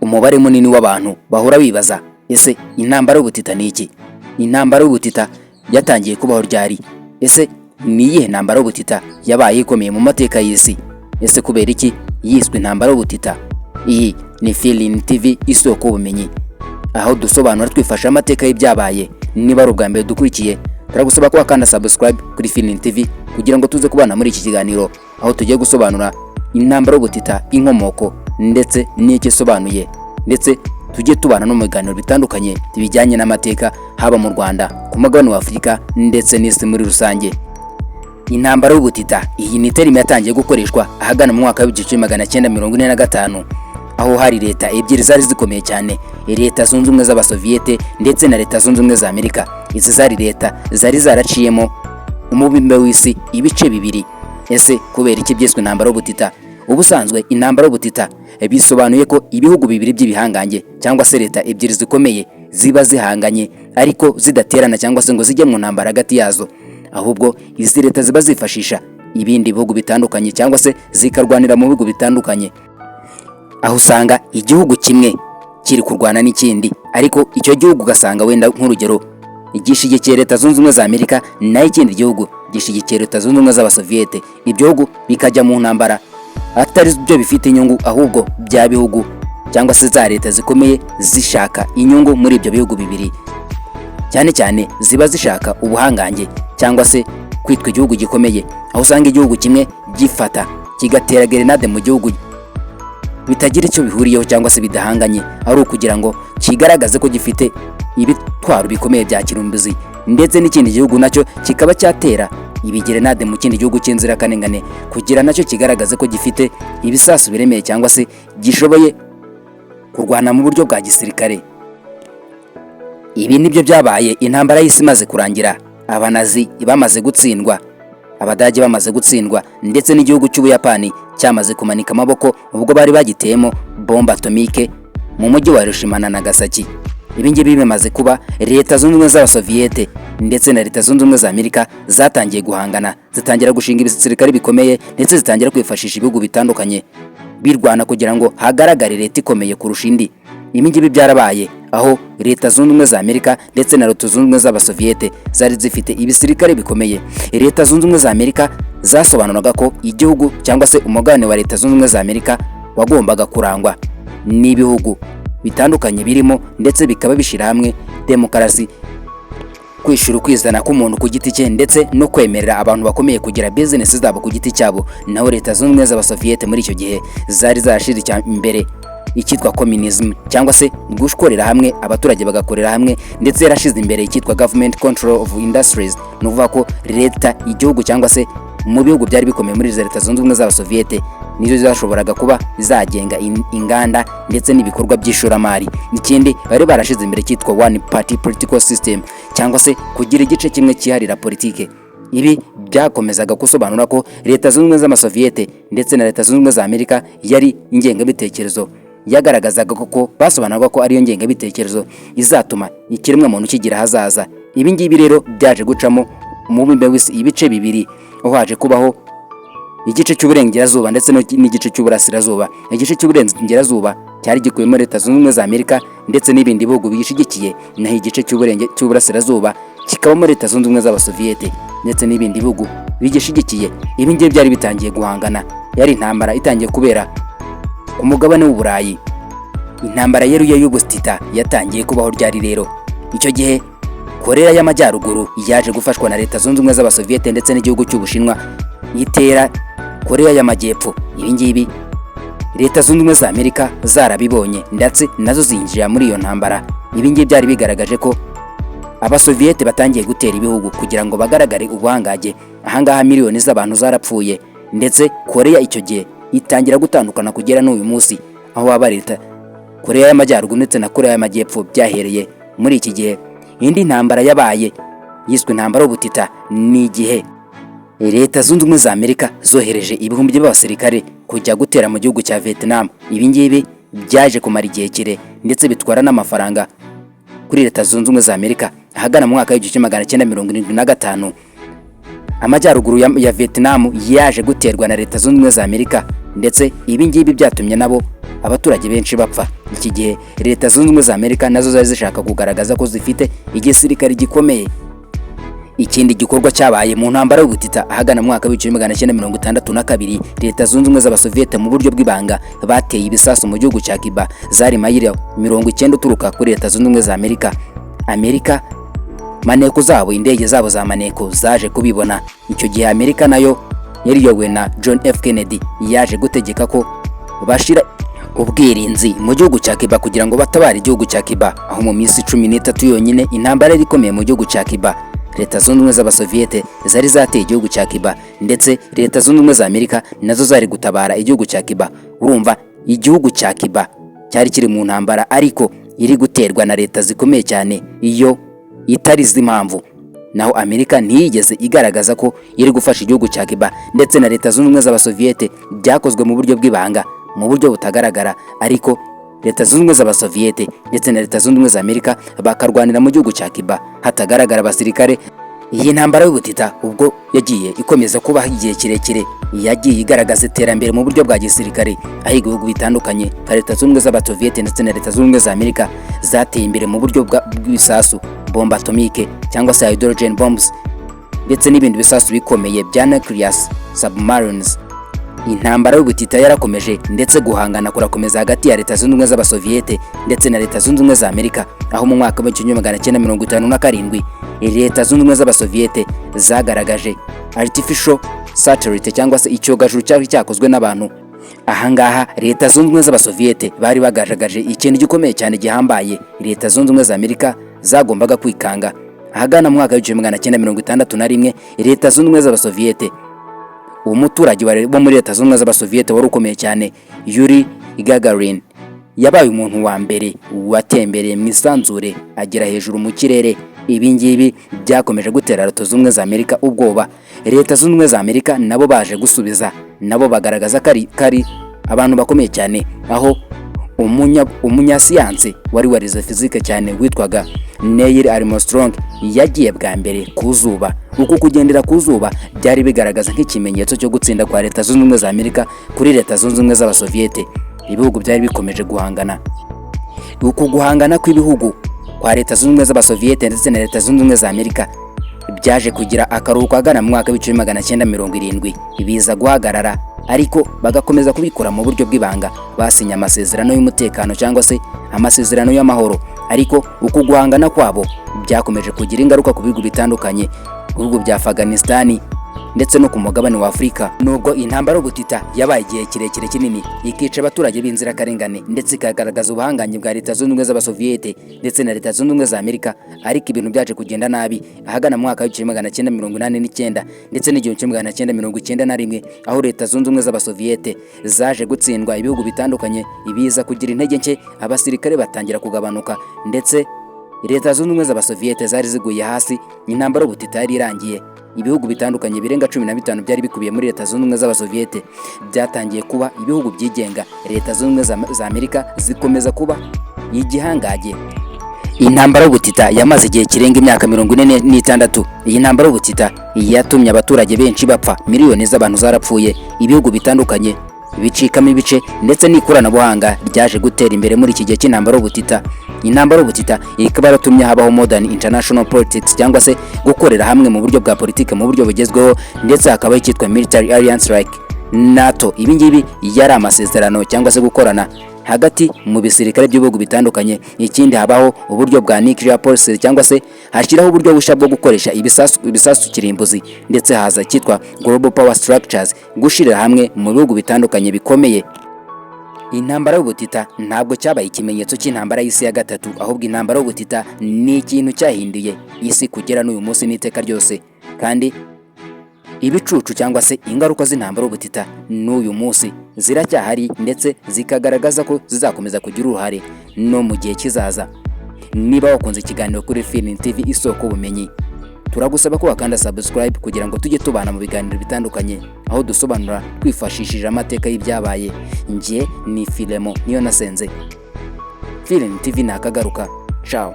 Umubare munini w'abantu bahora bibaza: ese intambara y'ubutita ni iki? Intambara y'ubutita yatangiye kubaho ryari? Ese ni iyihe ntambara y'ubutita yabaye ikomeye mu mateka y'isi? Ese kubera iki yiswe intambara y'ubutita? Iyi ni Filin TV, isoko y'ubumenyi, aho dusobanura twifashe amateka y'ibyabaye. Niba ari ubwa mbere dukurikiye, turagusaba ko wakanda subscribe kuri Filin TV kugira ngo tuze kubana muri iki kiganiro, aho tugiye gusobanura intambara y'ubutita, inkomoko ndetse n'icyo isobanuye, ndetse tujye tubana no mu biganiro bitandukanye bijyanye n'amateka, haba mu Rwanda, ku mugabane wa Afurika ndetse n'isi muri rusange. Intambara y'ubutita, iyi ni term yatangiye gukoreshwa ahagana mu mwaka w'1945, aho hari leta ebyiri zari zikomeye cyane, Leta Zunze Ubumwe z'Abasoviyete ndetse na Leta Zunze Ubumwe za Amerika. Izi zari leta zari zaraciyemo umubumbe w'isi ibice bibiri. Ese kubera iki byiswe intambara y'ubutita? Ubusanzwe intambara y'ubutita bisobanuye ko ibihugu bibiri by'ibihangange cyangwa se leta ebyiri zikomeye ziba zihanganye, ariko zidaterana cyangwa se ngo zijye mu ntambara hagati yazo. Ahubwo izi leta ziba zifashisha ibindi bihugu bitandukanye cyangwa se zikarwanira mu bihugu bitandukanye, aho usanga igihugu kimwe kiri kurwana n'ikindi, ariko icyo gihugu ugasanga wenda, nk'urugero, gishyigikiye Leta Zunze Ubumwe za Amerika, naho ikindi gihugu gishyigikiye Leta Zunze Ubumwe z'Abasoviyete. Ibyo bihugu bikajya mu ntambara atari byo bifite inyungu, ahubwo bya bihugu cyangwa se za leta zikomeye zishaka inyungu muri ibyo bihugu bibiri. Cyane cyane ziba zishaka ubuhangange cyangwa se kwitwa igihugu gikomeye, aho usanga igihugu kimwe gifata kigatera gerenade mu gihugu bitagira icyo bihuriyeho cyangwa se bidahanganye, ari ukugira ngo kigaragaze ko gifite ibitwaro bikomeye bya kirimbuzi, ndetse n'ikindi gihugu nacyo kikaba cyatera ibigerenade mu kindi gihugu cy'inzirakarengane kugira nacyo kigaragaze ko gifite ibisasu biremeye cyangwa se gishoboye kurwana mu buryo bwa gisirikare. Ibi nibyo byabaye intambara y'isi imaze kurangira, Abanazi bamaze gutsindwa, Abadage bamaze gutsindwa, ndetse n'igihugu cy'Ubuyapani cyamaze kumanika amaboko ubwo bari bagiteyemo bombe atomique mu mujyi wa Hiroshima na Nagasaki. Ibi ngibi bimaze kuba, Leta Zunze Ubumwe z'Abasoviyete ndetse na Leta Zunze Ubumwe za Amerika zatangiye guhangana, zitangira gushinga ibisirikare bikomeye, ndetse zitangira kwifashisha ibihugu bitandukanye birwana kugira ngo hagaragare leta ikomeye kurusha indi. Ibi ngibi byarabaye, aho Leta Zunze Ubumwe za Amerika ndetse na Leta Zunze Ubumwe z'Abasoviyete zari zifite ibisirikare bikomeye. Leta Zunze Ubumwe za Amerika zasobanuraga ko igihugu cyangwa se umugabane wa Leta Zunze Ubumwe za Amerika wagombaga kurangwa n'ibihugu bitandukanye birimo, ndetse bikaba bishyira hamwe demokarasi, kwishyura ukwizana k'umuntu ku giti cye, ndetse no kwemerera abantu bakomeye kugira bizinesi zabo ku giti cyabo. Naho Leta Zunze Ubumwe z'Abasoviyete muri icyo gihe zari zarashize imbere icyitwa communism, cyangwa se gukorera hamwe, abaturage bagakorera hamwe, ndetse yarashize imbere icyitwa government control of industries. Ni ukuvuga ko leta, igihugu cyangwa se mu bihugu byari bikomeye muri izo Leta Zunze Ubumwe z'Abasoviyete, nizo zashoboraga kuba zagenga inganda ndetse n'ibikorwa by'ishoramari. Ikindi bari barashize imbere cyitwa one party political system, cyangwa se kugira igice kimwe cyiharira politike. Ibi byakomezaga gusobanura ko Leta Zunze Ubumwe z'Amasoviyete ndetse na Leta Zunze Ubumwe za Amerika yari ingengabitekerezo yagaragazaga koko, basobanuraga ko ariyo ngengabitekerezo izatuma ikiremwamuntu kigira ahazaza. Ibi ngibi rero byaje gucamo umubumbe w'isi ibice bibiri, aho haje kubaho igice cy'uburengerazuba ndetse n'igice cy'uburasirazuba. Igice cy'uburengerazuba cyari gikubiyemo Leta Zunze Ubumwe za Amerika ndetse n'ibindi bihugu biyishyigikiye, naho igice cy'uburasirazuba kikabamo Leta Zunze Ubumwe z'Abasoviyete ndetse n'ibindi bihugu bigishyigikiye. Ibi ngibi byari bitangiye guhangana, yari intambara itangiye kubera ku mugabane w'Uburayi. Intambara yeruye y'ubutita yatangiye kubaho ryari rero? Icyo gihe Korea y'Amajyaruguru yaje gufashwa na Leta Zunze Ubumwe z'Abasoviyete ndetse n'igihugu cy'Ubushinwa, itera Korea y'Amajyepfo. Ibi ngibi Leta Zunze Ubumwe za Amerika zarabibonye, ndetse nazo zinjira muri iyo ntambara. Ibi ngibi byari bigaragaje ko Abasoviyete batangiye gutera ibihugu kugira ngo bagaragare ubuhangange. Ahangaha miliyoni z'abantu zarapfuye, ndetse Korea icyo gihe itangira gutandukana kugera n'uyu munsi, aho waba leta Korea y'Amajyaruguru ndetse na Korea y'Amajyepfo byahereye muri iki gihe. Indi ntambara yabaye yiswe intambara y'ubutita ni igihe Leta Zunze Ubumwe za Amerika zohereje ibihumbi by'abasirikare kujya gutera mu gihugu cya Vietnam. Ibi ngibi byaje kumara igihe kire ndetse bitwara n'amafaranga kuri Leta Zunze Ubumwe za Amerika. Ahagana mu mwaka w'1975, amajyaruguru ya Vietnam yaje guterwa na Leta Zunze Ubumwe za Amerika. Ndetse ibi ngibi byatumye nabo abaturage benshi bapfa. Iki gihe Leta Zunze Ubumwe za Amerika nazo zari zishaka kugaragaza ko zifite igisirikare gikomeye. Ikindi gikorwa cyabaye mu ntambara y'ubutita, ahagana mu mwaka w'1962, Leta Zunze Ubumwe z'Abasoviyete mu buryo bw'ibanga bateye ibisasu mu gihugu cya Cuba, zari mayiro 90 uturuka kuri Leta Zunze Ubumwe za Amerika. Amerika maneko zabo, indege zabo za maneko zaje kubibona. Icyo gihe Amerika nayo yari iyobowe na John F Kennedy yaje gutegeka ko bashira ubwirinzi mu gihugu cya Cuba kugira ngo batabare igihugu cya Cuba, aho mu minsi 13 yonyine intambara yari ikomeye mu gihugu cya Cuba. Leta Zunze Ubumwe z'Abasoviyete zari zateye igihugu cya Cuba, ndetse Leta Zunze Ubumwe za Amerika nazo zari gutabara igihugu cya Cuba. Urumva igihugu cya Cuba cyari kiri mu ntambara, ariko iri guterwa na leta zikomeye cyane iyo itari izi impamvu. Naho Amerika ntiyigeze igaragaza ko iri gufasha igihugu cya Cuba ndetse na Leta Zunze Ubumwe z'Abasoviyete. Byakozwe mu buryo bw'ibanga, mu buryo butagaragara, ariko Leta Zunze Ubumwe z'Abasoviyete ndetse na Leta Zunze Ubumwe za Amerika bakarwanira mu gihugu cya Cuba hatagaragara abasirikare. Iyi ntambara y'ubutita ubwo yagiye ikomeza kubaho igihe kirekire, yagiye igaragaza iterambere mu buryo bwa gisirikare, aho ibihugu bitandukanye nka Leta Zunze Ubumwe z'Abasoviyete ndetse na Leta Zunze Ubumwe za Amerika zateye imbere mu buryo bw'ibisasu bombe atomique cyangwa se hydrogen bombs, ndetse n'ibindi bisasu bikomeye bya nuclear submarines. Intambara y'ubutita yarakomeje, ndetse guhangana kurakomeza hagati ya Leta Zunze Ubumwe z'Abasoviyete ndetse na Leta Zunze Ubumwe za Amerika, aho mu mwaka w'1957 Leta Zunze Ubumwe z'Abasoviyete zagaragaje artificial satellite cyangwa se icyogajuru cyari cyakozwe n'abantu. Ahangaha Leta Zunze Ubumwe z'Abasoviyete bari bagaragaje ikintu gikomeye cyane gihambaye Leta Zunze Ubumwe za Amerika zagombaga kwikanga. Ahagana mu mwaka w'1961, Leta Zunze Ubumwe z'Abasoviyete, umuturage wo muri Leta Zunze Ubumwe z'Abasoviyete wari ukomeye cyane, Yuri Gagarin, yabaye umuntu wa mbere watembereye mu isanzure, agera hejuru mu kirere. Ibi ngibi byakomeje gutera Leta Zunze Ubumwe za Amerika ubwoba. Leta Zunze Ubumwe za Amerika nabo baje gusubiza, nabo bagaragaza ko ari abantu bakomeye cyane, aho umunyasiyansi wari warize fizike cyane witwaga Neil Armstrong yagiye bwa mbere ku zuba. Uku kugendera ku zuba byari bigaragaza nk'ikimenyetso cyo gutsinda kwa Leta Zunze Ubumwe za Amerika kuri Leta Zunze Ubumwe z'Abasoviyete. Ibihugu byari bikomeje guhangana. Uku guhangana kw'ibihugu kwa Leta Zunze Ubumwe z'Abasoviyete ndetse na Leta Zunze Ubumwe za Amerika byaje kugira akaruhuko agana mu mwaka w'1970, biza guhagarara, ariko bagakomeza kubikora mu buryo bw'ibanga. Basinye amasezerano y'umutekano cyangwa se amasezerano y'amahoro, ariko uku guhangana kwabo byakomeje kugira ingaruka ku bihugu bitandukanye, ibihugu bya Afghanistan ndetse no ku mugabane wa Afurika. Nubwo intambara y'ubutita yabaye igihe kirekire kinini, ikica abaturage b'inzirakarengane, ndetse ikagaragaza ubuhangange bwa Leta Zunze Ubumwe z'Abasoviyete ndetse na Leta Zunze Ubumwe za Amerika, ariko ibintu byaje kugenda nabi ahagana mu mwaka w'1989 ndetse n'1991, aho Leta Zunze Ubumwe z'Abasoviyete zaje gutsindwa, ibihugu bitandukanye ibiza kugira intege nke, abasirikare batangira kugabanuka, ndetse Leta Zunze Ubumwe z'Abasoviyete zari ziguye hasi. Intambara y'ubutita yari irangiye. Ibihugu bitandukanye birenga 15 byari bikubiye muri Leta Zunze Ubumwe z'Abasoviyete byatangiye kuba ibihugu byigenga. Leta Zunze Ubumwe za Amerika zikomeza kuba igihangage. Intambara y'ubutita yamaze igihe kirenga imyaka 46. Iyi ntambara y'ubutita yatumye abaturage benshi bapfa, miliyoni z'abantu zarapfuye, ibihugu bitandukanye bicikamo ibice, ndetse n'ikoranabuhanga ryaje gutera imbere muri iki gihe cy'intambara y'ubutita. Intambara y'ubutita ikaba yaratumye habaho modern international politics cyangwa se gukorera hamwe mu buryo bwa politike mu buryo bugezweho, ndetse hakabaho icyitwa military alliance like NATO. Ibi ngibi yari amasezerano cyangwa se gukorana hagati mu bisirikare by'ibihugu bitandukanye. Ikindi, habaho uburyo bwa nuclear policy cyangwa se hashyiraho uburyo bushya bwo gukoresha ibisasu kirimbuzi, ndetse haza icyitwa global power structures, gushirira hamwe mu bihugu bitandukanye bikomeye. Intambara y'ubutita ntabwo cyabaye ikimenyetso cy'intambara y'isi ya gatatu, ahubwo intambara y'ubutita ni ikintu cyahinduye isi kugera n'uyu munsi n'iteka ryose. Kandi ibicucu cyangwa se ingaruka z'intambara y'ubutita n'uyu munsi ziracyahari, ndetse zikagaragaza ko zizakomeza kugira uruhare no mu gihe kizaza. Niba wakunze ikiganiro kuri Film TV, isoko ubumenyi, turagusaba ko wakanda subscribe kugira ngo tujye tubana mu biganiro bitandukanye, aho dusobanura twifashishije amateka y'ibyabaye. Njye ni Filemo niyo nasenze. Film TV nakagaruka. Ciao.